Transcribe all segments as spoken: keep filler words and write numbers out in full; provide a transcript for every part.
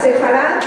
Dejará.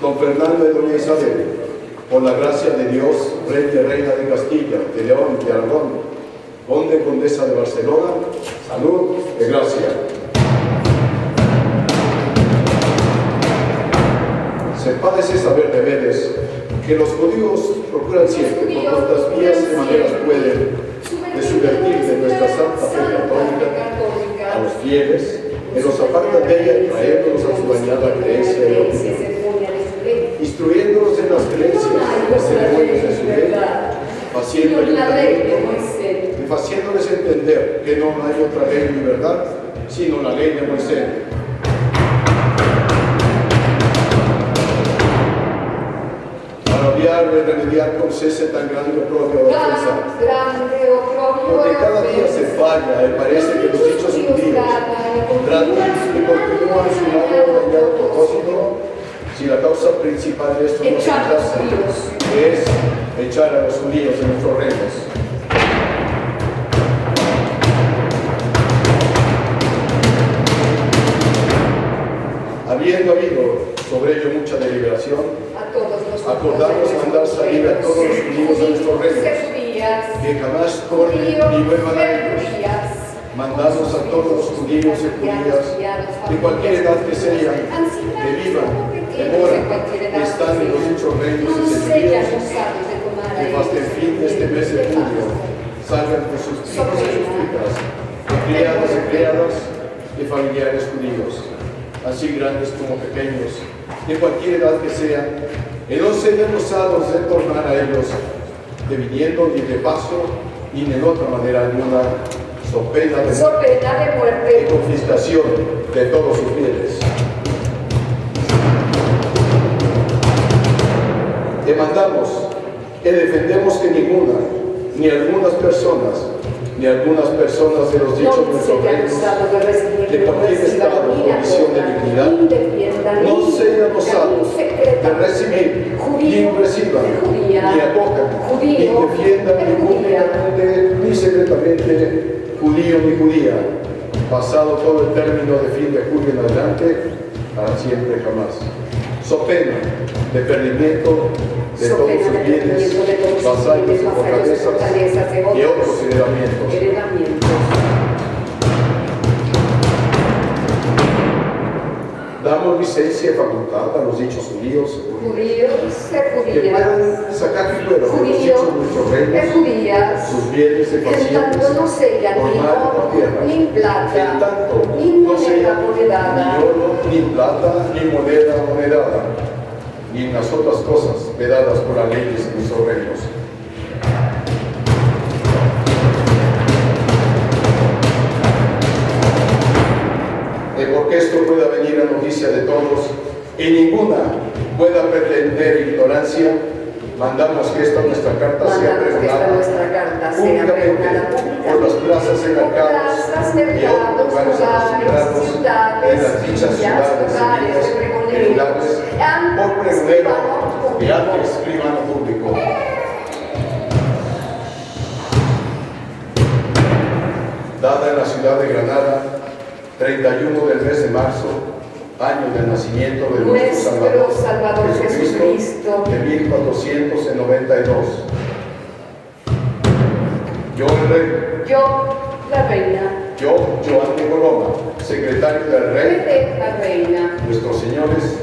Don Fernando i doña Isabel, por la gratsia de Dios, rey i reina de Kastiya, de Leon, de Aragon, konde i kondesa de Barselona, salud i gratsia. Se parese saver de veras ke los djudios prokuran siempre, por kuantas vias i maneras pueden, de subvertir de muestra santa fe katolika a los fieles, i los aparta de eya, trayendolos a su danyada kreensia i opinion, instruyendolos en las kreensias i las seremonias de su fe, faziendo ayuntamiento i faziendoles entender ke no ay otra ley ni verdad, sino la ley de Moisés. Para oviar i remediar kon sese tan grande opropio a la ofensa. Porke kada dia se faya i parese ke los dichos djudios tratan i kontinuan su malo i danyado propozito, si la kavza prinsipal de esto no se trata, ke es echar a los djudios de nuestros reinos. Aviendo avido sovre eyo muncha deliberasion, akordamos mandar salir a todos los djudios de nuestros reinos, ke jamas tornen ni vuelvan a eyos. Mandamos a todos los djudios i djudias de kualkier edad ke seyan, ke bivan, ke moran, ke estan en los dichos reinos i senyorios, ke asta el fin de este mez de junio salgan kon sus hijos i sus ijas, i kriados i kriadas, i familiares djudios, ansi grandes komo pekenyos, de kualkier edad ke seyan, i no seyan osados de tornar a eyos, de viniendo ni de paso, ni en otra manera alguna, so pena de muerte i konfiskasion de todos sus bienes. Demandamos i defendemos ke ninguna, ni algunas personas, ni algunas personas de los dichos de nuestros reinos, de kualkier estado o kondision de dignidad, no seyan osados de resivir, ni resivan, ni akojan, ni defiendan, ni publikamente, ni sekretamente, djudio ni djudia, pasado todo el termino de fin de junio en adelante, para siempre jamas. So pena de perdimiento de todos sus bienes, vasallos i fortalezas, i otros heredamientos. Damos lisensia i fakultad a los dichos djudios ke puedan sakar fuera de los dichos de nuestros reinos sus bienes i faziendas, por mar i por tierra, en tanto no seyan ni oro, ni plata, ni moneda amonedada, ni en las otras kozas vedadas por las leyes de nuestros reinos. I porke esto pueda venir a notisia de todos, i ninguna pueda pretender ignoransia, mandamos ke esta nuestra karta sea pregonada públikamente por las plazas i merkados i otros lugares acostumbrados en las dichas sivdades i villas, por pregonero de ante eskrivano públiko. Dada en la sivdad de Granada, treinta i uno del mez de marso, anyo del nasimiento de nuestro Salvador Jesucristo, de mil kuatrosientos noventa i dos. Yo, el rey. Yo, la reina. Yo, Joan de Coloma, sekretario del rey. Pepe, la reina. Vuestros senyores,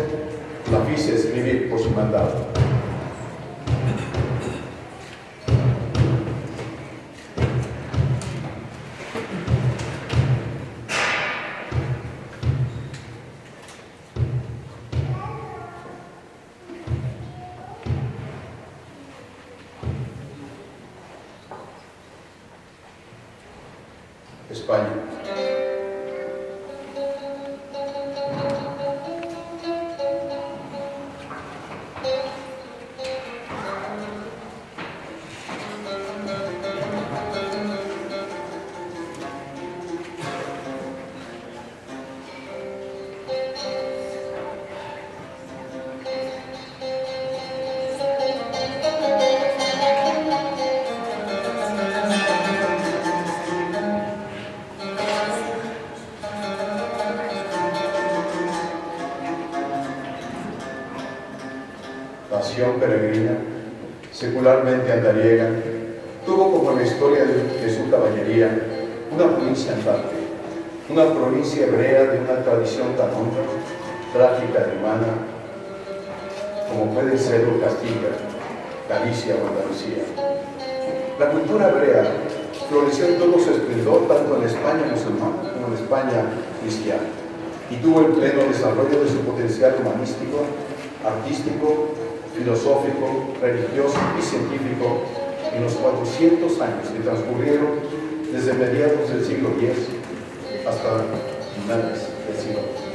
la fize eskrivir por su mandado. Espanya. nasion peregrina, sekularmente andariega, tuvo komo la istoria de, de su kavalleria una provinsia andante, una provinsia ebrea de una tradision tan onra, trajika i umana, komo pueden serlo Kastiya, Galisia o Andaluzia. La kultura ebrea floresio en todo su esplendor tanto en la Espanya musulmana komo en la Espanya kristiana, i tuvo el pleno dezaroyo de su potensial umanistiko, artistiko, filozofiko, relijiozo i sientifiko en los kuatrosientos anyos ke transkurrieron desde mediados del siglo diez asta finales del siglo onze.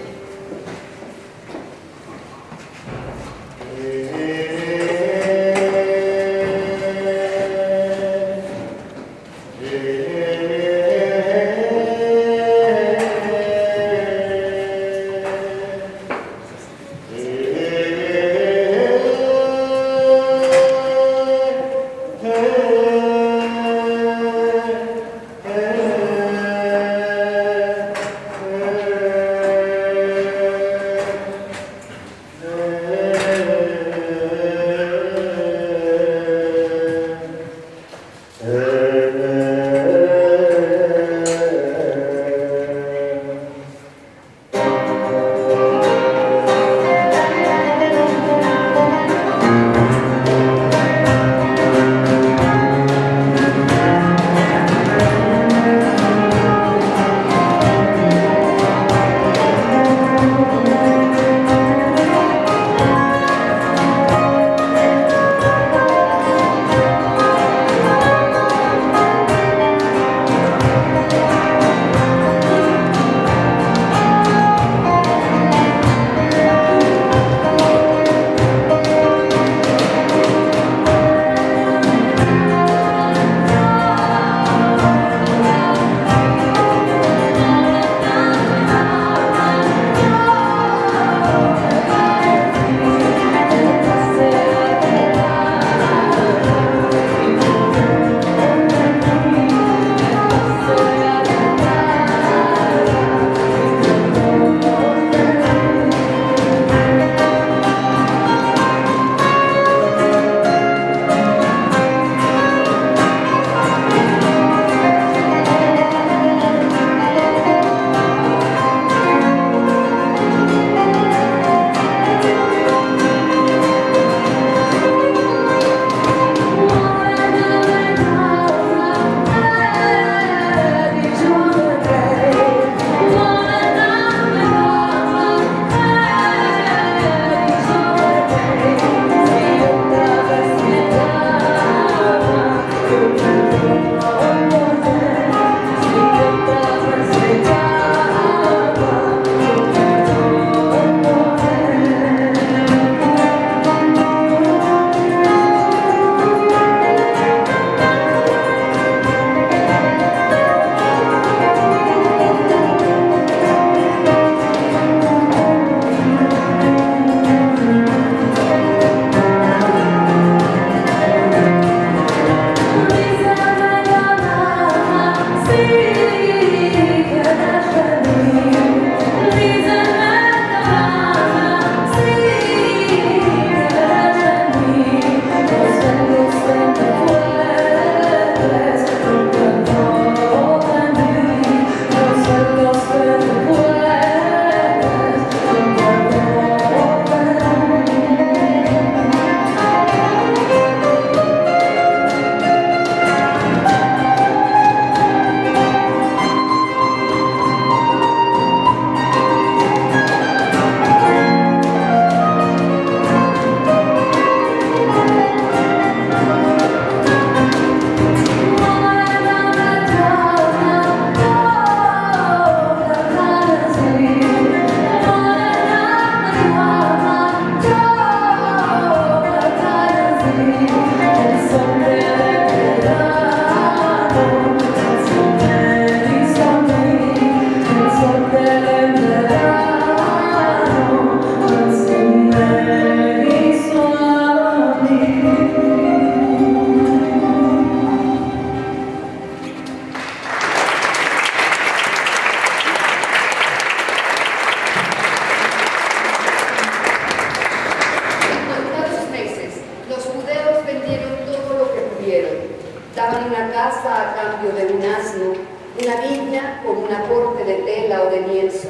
Casa a kambio de un asno, una vigna kon una korte de tela o de lienso.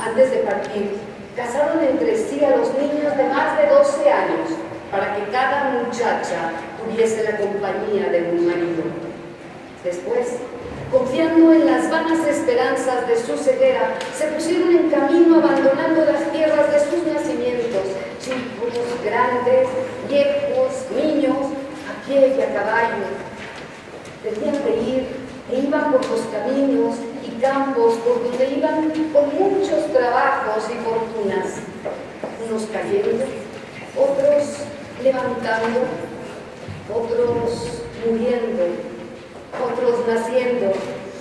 Antes de partir, kasaron entre si a los ninyos de mas de doze anyos para ke kada muchacha tuviese la kompanyia de un marido. Despues, konfiando en las vanas esperansas de su sejera, se pusieron en kamino abandonando las tierras de sus nasimientos, chikos, grandes, viejos, ninyos, a pie i a kavallo. Tenyia ke ir, e ivan por los kaminos i kampos por donde ivan kon munchos trabajos i fortunas, unos kayendo, otros levantando, otros muriendo, otros nasiendo,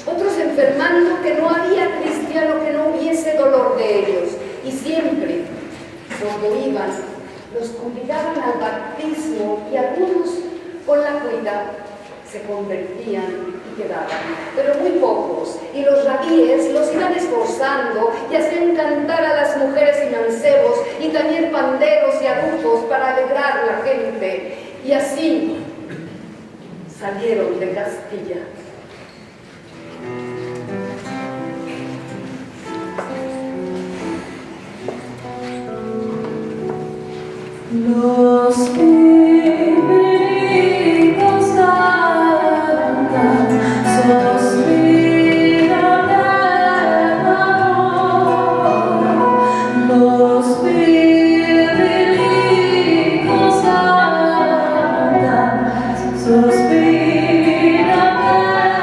otros enfermando, ke no avia kristiano ke no uviese dolor de eyos. I siempre, kuando ivan, los konvidavan al baptismo i algunos kon la kuida se konvertian i kedavan, pero muy pokos, i los rabies los ivan esforzando i azian kantar a las mujeres i mansevos i tanyer panderos i arufos para alegrar la djente, i ansi salieron de Kastiya. Los pipitos kantan, suspiran de amor. Los pipitos kantan, suspiran de amor.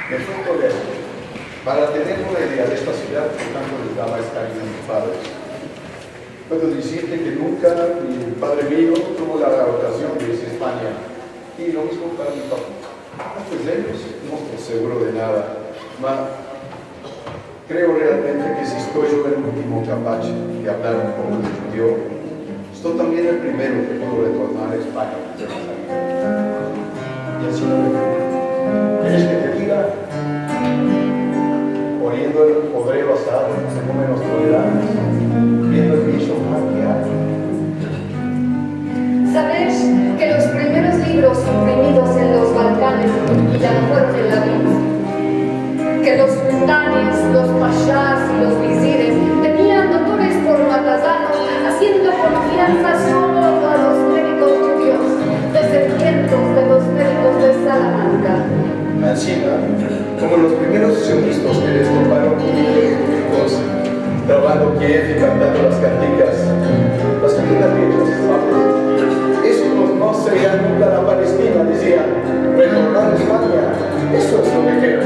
Me fue un problema. Para tener una idea de esta sivdad ke tanto les dava esta karino a mis padres, puedo dizirte ke nunka el padre mio tuvo la okazion de irse a Espanya i lo mizmo para mi papia. Antes de eyos no esto seguro de nada, ma kreo realmente ke si esto yo el ultimo kapaz de avlar un poko de djudio, esto tambien el primero ke pudo retornar a Espanya. I ansi lo dejo. Keres ke te diga, oliendo el podrero asado, se komen los tolerantes, viendo el guiso, ma ke ay? Saber ke los primeros livros imprimidos en los Balkanes en Turkia fueron en ladino, ke los sultanes, los pashas i los vizires tenian dotores por matazanos Sina, komo los primeros sionistas ke les toparon un grupo de judiyos trabando kiev i kantando las kantikas, las kantikas griegas, estos no se iran nunka a la Palestina, dezian, retornar a Espanya, esto es lo ke kero.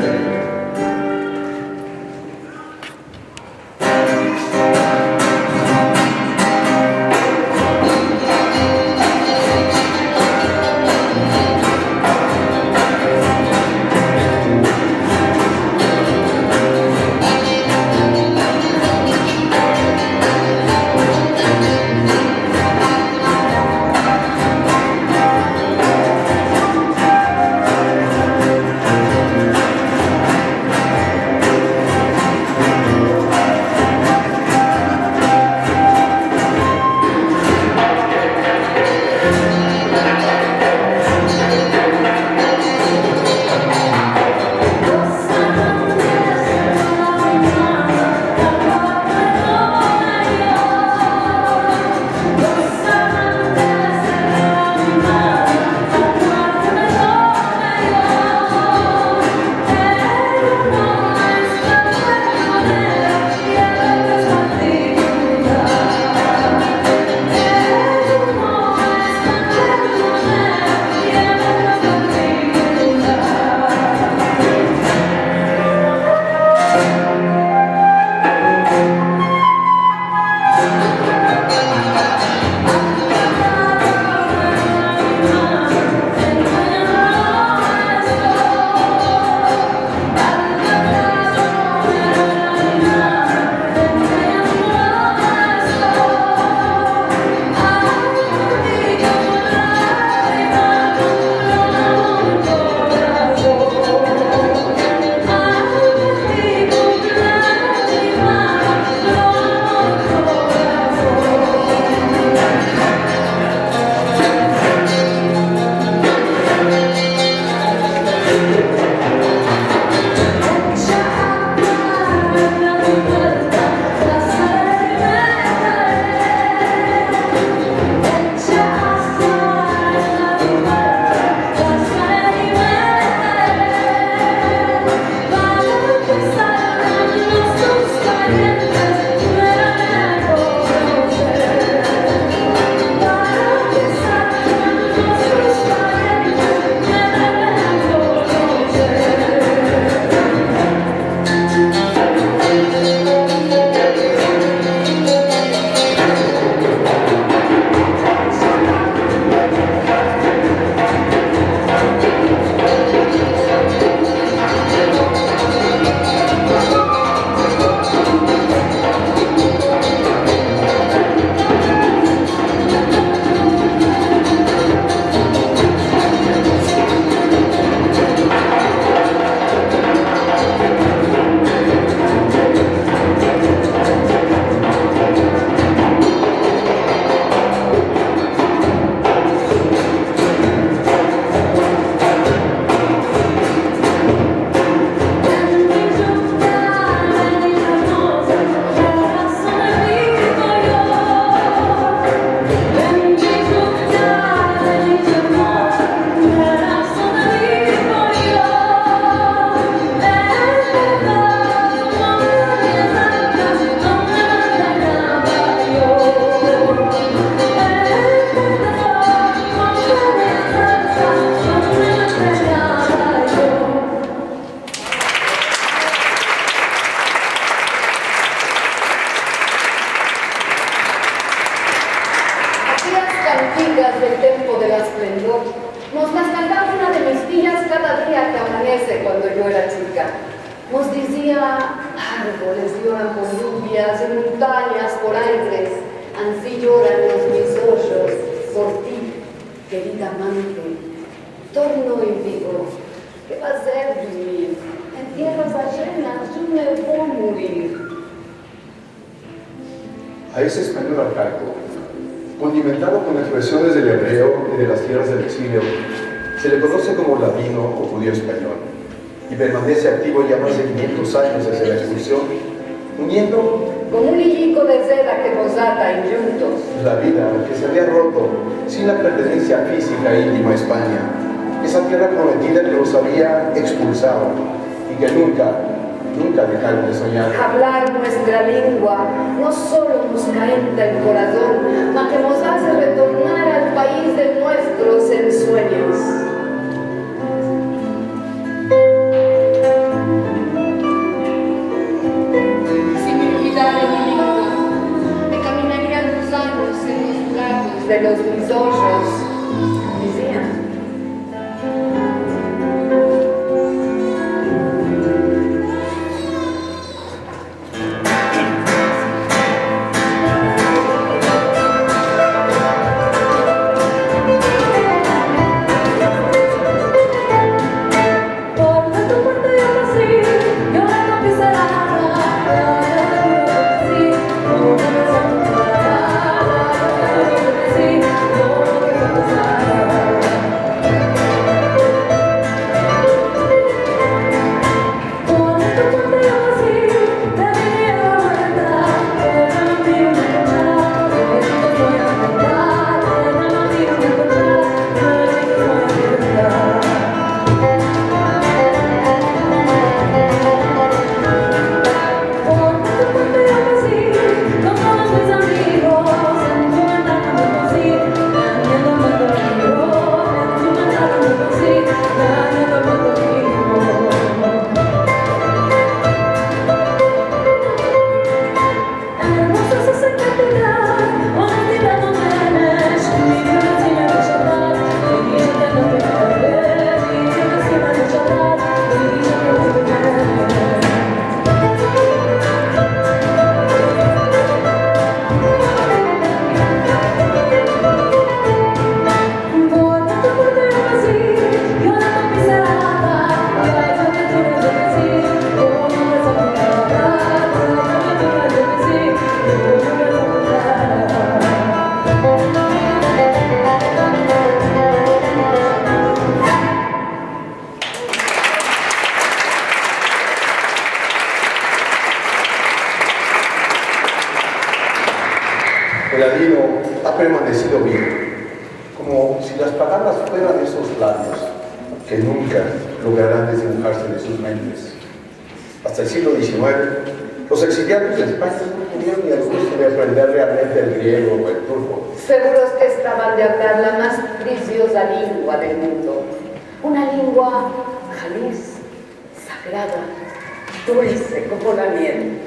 Akelas kantikas del tiempo del esplendor mos las kantava una de mis tias kada dia ke amanese kuando yo era chika. Mos dizia: arvoles yoran por lluvias i montanyas por ayres, ansi yoran los mis ojos por ti, kerida amante. Torno i digo, ke va a ser de mi? En tierras ajenas yo me vo a morir. A ese español arcaico, kondimentado kon ekspresiones del ebreo i de las tierras del eksilio, se le konose komo ladino o djudio español, i permanese aktivo ya mas de kinyentos anyos dezde la ekspulsion, uniendo komo un iliko de zeda ke mos ata endjuntos la vida ke se avia roto sin la pertenensia fizika intima a Espanya. Esa tierra prometida ke los avia ekspulsado i ke nunka, nunka dejaron de sonyar. Avlar muestra lengua no solo mos kalienta el korason, ma ke mos aze retornar al pais de muestros ensuenyos. Si me olvidare mi lengua, me kaminaria los anyos en los buracos de los mis ojos, dizian. El ladino a permanesido vivo, komo si las palabras fueran esos labios ke nunka lograran desdibujarse de sus mentes. Asta el siglo dizinueve, los eksiliados de Espanya no podian ni el gusto de aprender realmente el griego o el turko. Seguros ke estavan de avlar la mas prizioza lengua del mundo, una lengua kaliz, sagrada, dulse komo la miel.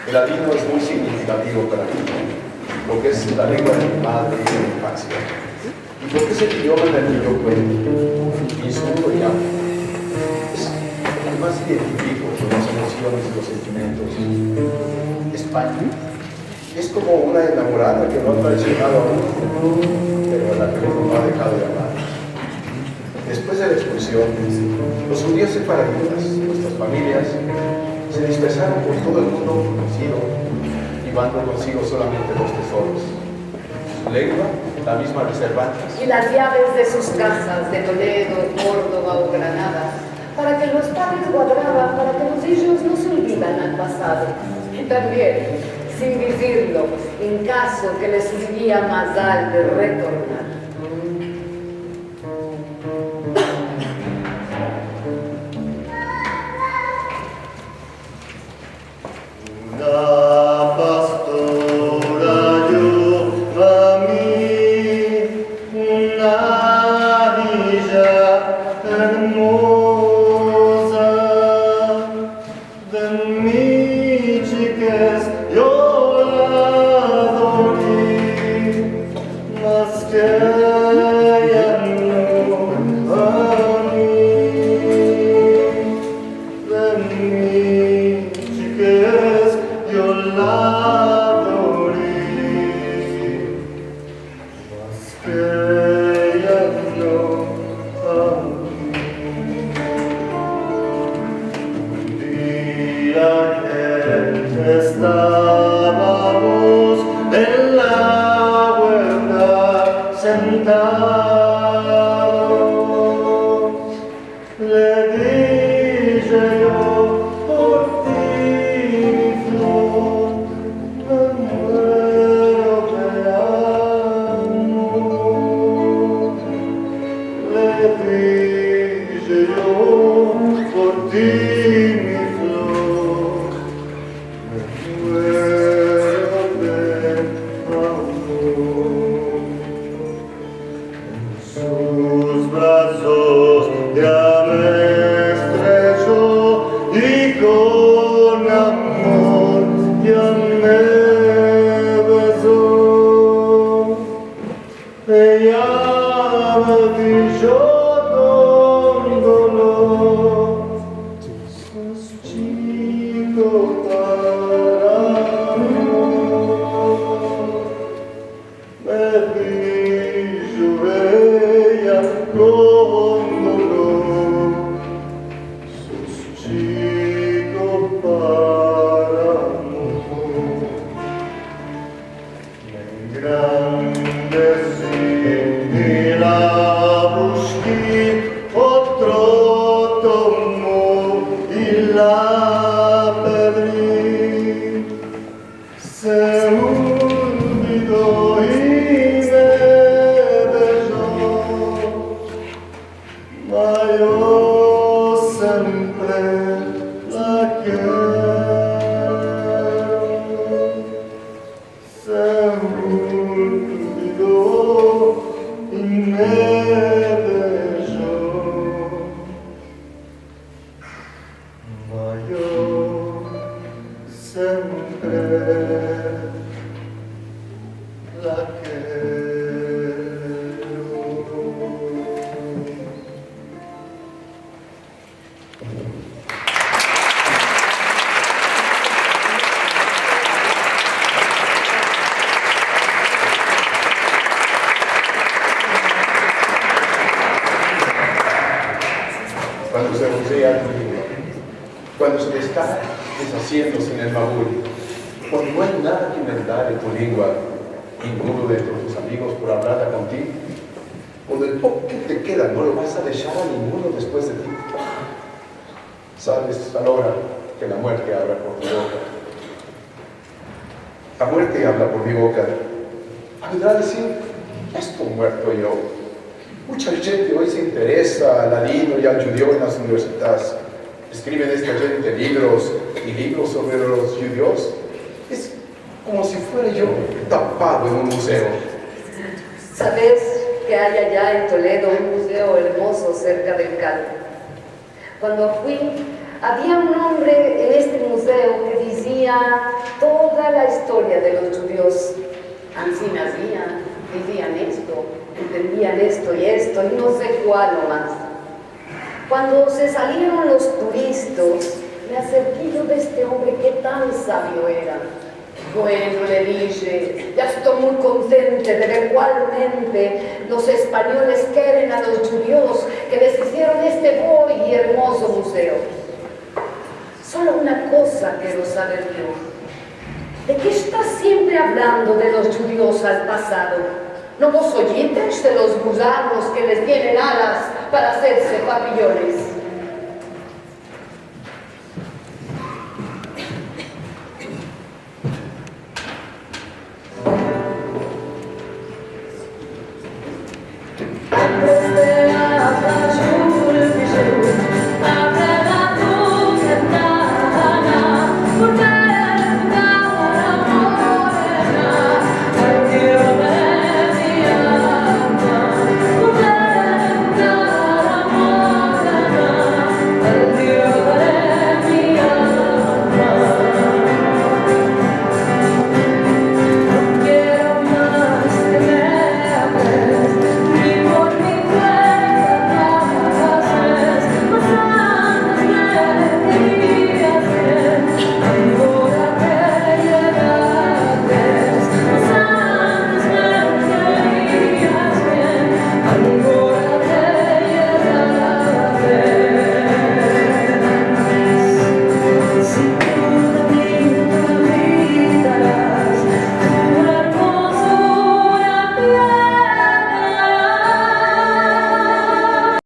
El ladino es muy signifikativo para mi, porke es la lengua de mi madre i de mi infansia. I porke es el idioma en el ke yo kuento, insulto i amo. Es el ke mas identifiko kon las emosiones i los sentimientos. Espanya es komo una enamorada ke no a traisionado aun, pero a la ke uno no a dejado de amar. Despues de la ekspulsion, los djudios sefaraditas, nuestras familias, se dispersaron por todo el mundo konosido, yevando konsigo solamente dos tesoros: su lengua, la mizma de Cervantes, i las yaves de sus kazas de Toledo, Kordova o Granada, para ke los padres guardavan, para ke los ijos no se olvidan al pasado, i tambien, sin dizirlo, en kazo ke les sirvia mazal de retornar. Una pastora yo a mi, una ija ermoza, de mi chikez yo la dori, mas ke eya no a mi. De mi chikez yo la dori, mas ke eya no a mi. Un dia estavamos en la huerta sentados, le dije yo, por ti, mi flor, me muero de amor. Le dije yo, por ti, mi flor, me muero de amor. En sus brazos ya me estrecho i kon amor ya me bezo. Eya me disho kon dolor, sos chiko para amor. Me disho eya kon dolor, sos chiko para amor. Me engrandesi i la bushki otro tomo i la pedri. Se olvido i me dejo, ma yo siempre la kero. Se olvido i me dejo, ma yo siempre la kero. Kuando se rosea tu lengua, kuando se esta deshaziendo en el mabul, kuando no ay nada ke inventar en tu lengua, ninguno de tus amigos por avlar kontigo, kuando el poko ke te keda no lo vas a deshar a ninguno despues de ti, saves, a la ora ke la muerte avra por tu boka. La muerte avra por mi boka. Avendra a dizir, "Ya esto muerto yo." Muncha djente oy se interesa al ladino i al djudio en las universidades. Eskriven esta djente livros i livros sovre los djudios. Es komo si fuera yo tapado en un muzeo. Saves ke ay aya en Toledo un muzeo ermozo serka del Kal. Kuando fui, Avia un ombre en este muzeo ke dizia toda la istoria de los djudios. Ansi nazian, dizian esto, entendian esto i esto, i no se kual mas. Kuando se salieron los turistas, me aserki yo de este ombre ke tan savio era. Bueno, le dishe, ya esto muy kontente de ver kualmente los espanyoles keren a los djudios ke les izieron este boy i ermozo muzeo. Solo una koza kero saver yo. De ke estas siempre avlando de los djudios al pasado? No vos oyites de los guzanos ke les tienen alas para azerse papiyones?